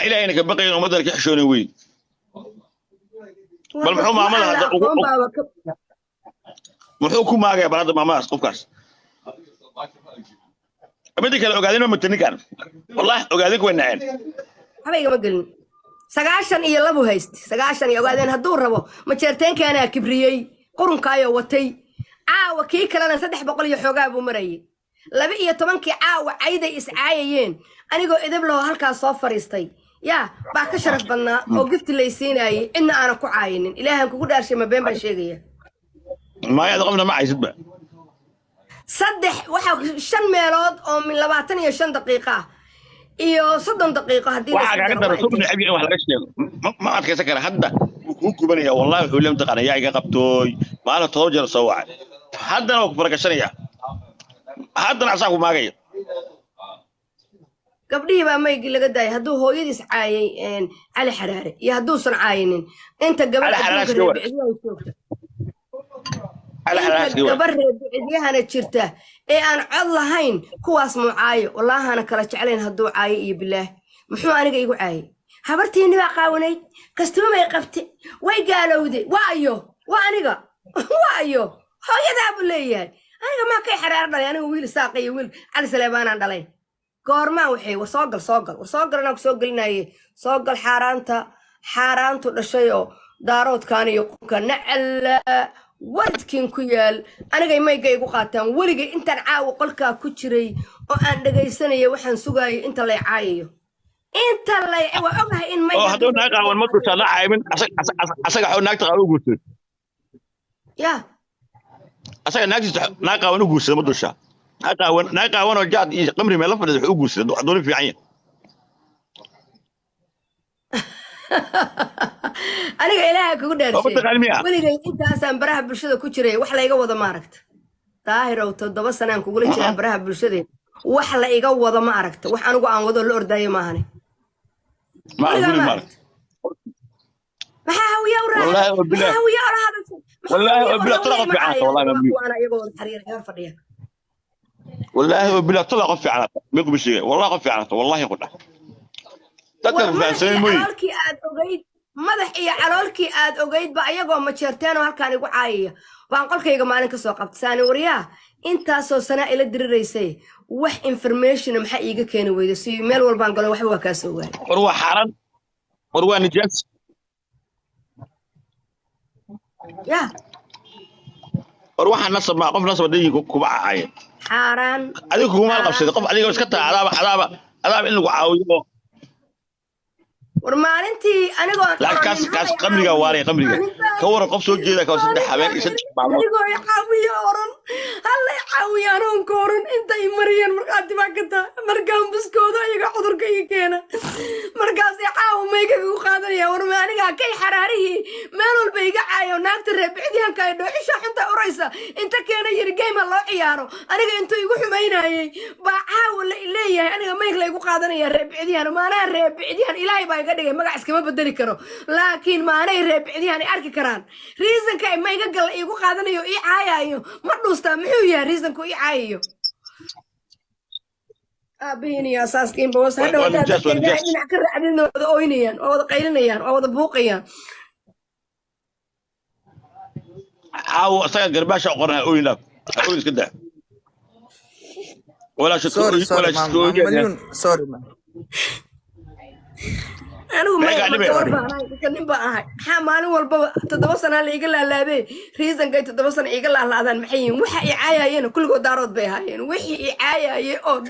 Ilaahayna ka baqayn, ummaddan ka xishoonin wey. Bal muxuu maamada hadda aqoon baaba ka muxuu ku maagaya? Bal hadda maamadaas qofkaas midda kale, ogaadin ma mata ninkan. Wallahi ogaadinku way naceen. Waxba igama gelin. 92 hayst, 90 iyo ogaadeen hadduu rabo majeerteenkaanaa kibriyey qurunkaayoo watay. Caawa kii kalena 300 iyo xoogaa buu marayay. 12-kii caawa cayday iscaayayeen, anigoo edeb laho halkaas soo fadhiistay yaa baa ka sharaf badnaa oo gift-i laysiinaayey, cidna aanan ku caayinin. Ilaahan kugu dhaarshay, ma been baan sheegaya? Maya, qofna ma caysidba. Saddex waxaa shan meelood oo min 25 daqiiqo ah iyo 30 daqiiqo haddii la Waxaa isku kaaga daro daran waa soo intee? neceb in wax laga sheego ma adkaysan kara. Hadda wuu kuu gubanaya wallahi. Wuxuu leeyahay, mataqaana, yaa iga qabtooy maalin 7 jeer soo wacay. Haddana waa ku faragashanaya, haddana asaa ku maagaya. Gabdhihii baa maygii laga daayay. Hadduu hooyadiis caayay Cali Xaraare iyo hadduusan caayinin, inta gabar Cali Xaraare adduunka iska war. reer bicdiyaha joogta, Cali Xaraare inta iska war. gabar reer bicidyahana jirta ee aan cod lahayn, kuwaas muu caayo? Wallaahana kala jeclayn hadduu caayo iyo bilaah. Muxuu aniga igu caayay? Habartiinni baa qaawanayd, kastuumay qabte, way gaalowday. Waa ayo? Waa aniga? Waa ayo? Hooyadaa buu leeyahay. Aniga maa kay Xaraare dhalay? Aniga wiil Saaqa iyo wiil Cali Saleebaanaan dhalay. Goormaan waxay? War soo gal, soo gal, war soo gal, anaa ku soo gelinaye, soo gal. Xaaraanta xaaraantu dhashay oo daaroodkan iyo qofka nacala waradkiin ku yaal, anigay mayga igu qaataan. Weligay intaan caawa qolkaa ku jiray oo aan dhegaysanaya, waxaan sugaayay inta lay caayayo, inta lay waa ogahay in Oo mayga hadduu naag qaawan ma dushaa la caymin. Asaga xoo naagta qaawan u guursaday? Ya. Asaga naagtiisa naag qaawan u guursaday ma dushaa? Naag qaawan, naag qaawan oo jaad iyo qamri meel la fadhida wuxuu u guursaday hadduu nin fiican yahay. Aniga Ilaaha kugu Oo dhaarshay, mataqaan miya? Weligay intaasaan baraha bulshada ku jiray, wax layga wado ma aragta. Daahirow, 7 sanaan kugula jiraa baraha bulshadee, wax la iga wado ma aragta. Wax anigu aan wado la ordaayo maahane. Ma Weligaa guri ma ma aragta. Maxaa hawiya u raacay? Wallaahi oo bilaah. Maxaa hawiya ola hadashay? Maxaa Wallaahi hawiya oo bilaah, war tala hawiya qof ima fiican caayo? wallahi ma Waa miyo. kuwaana iyagoo wada xariir hor fadhiya. Wallaahi oo bilaah, tala qof fiican ma kuma sheegay. Wallahi qof fiican, wallahi ku dhah dadka War madax fahansanay iyo mooyi. caloolkii aad ogayd, madax iyo caloolkii aad ogayd ba ayagoo majeerteenoo halkaan igu caayaya baan qolkayga maalin ka soo qabtay. Saani waryaa, intaasoo sanaa ila diriraysay, wax information maxaa iiga keeni weyda? Si meel walbaan galo, waxba waa kaa soo waayay. War waa xaaran, war waa nijaas. Ya. War waxaa nasab maa, qof nasab dayin kuma caaye. Xaaraan. Adiga kuguma qabsaday qof adiga iska taa, adaaba adaaba adaaba in lagu caawiyo. War maalintii anigoon Lacag kaas oranin kaas hal i qamriga caawiyo. Waaraya qamriga. Ka waran qof soo jeeda ka 3 habeen iyo 3 maalmood? Anigoo i caawiyo oran, hal i caawiyo anoon ka oran, inta i mariyeen markhaati baa ka taha. Markaan buskooda iyaga cudurka ii keena, markaasay caawa maygaga ku qaadanaya. War ma anigaa kay Xaraarihii meel walba iga caayo, naagta reebicdihanka ay dhoocisha xunta uraysa inta keena yiri game ha loo ciyaaro, aniga intuu igu xumaynayay baa caawa la leeyahay aniga mayg la igu qaadanaya. Reebicdihan maanaa reebicdihan Ilaahay baa iga dhigay, magac iskama bedeli karo, laakiin maanay reebicdihan ay arki karaan reason-ka ay mayga gal iigu qaadanayo, ii caayayo ma dhuustaa? Muxuu yahay reason-ku ii caayayo? Aabihiin iyo asaaskiinba was hadhow Waa haddaad nijaas, waa dadka Ilaahay nijaas. dhinac ka raacdidna, waa wada ooynayaan, waa wada qaylinayaan, waa wada buuqayaan. Caawo asaga garbaasha qoran, ha ooyin, dhaaf, ha ooyin, iska daa walaa shadka. Sorry, Ooyin sorry, walaa ma'am. shadka ooyin. Malyun, sorry, ma'am. Anigu Maxay maya kaa ma dhibay? gabar baan ahay mise nin baan ahay? Maxaa maalin walbaba 7 sanaa la iga laalaabee? Reason-kay 7 sana iiga laalaadaan maxay yihiin? Waxa i caayayeen kulligood daarood bay ahaayeen, wixii i caayayay oo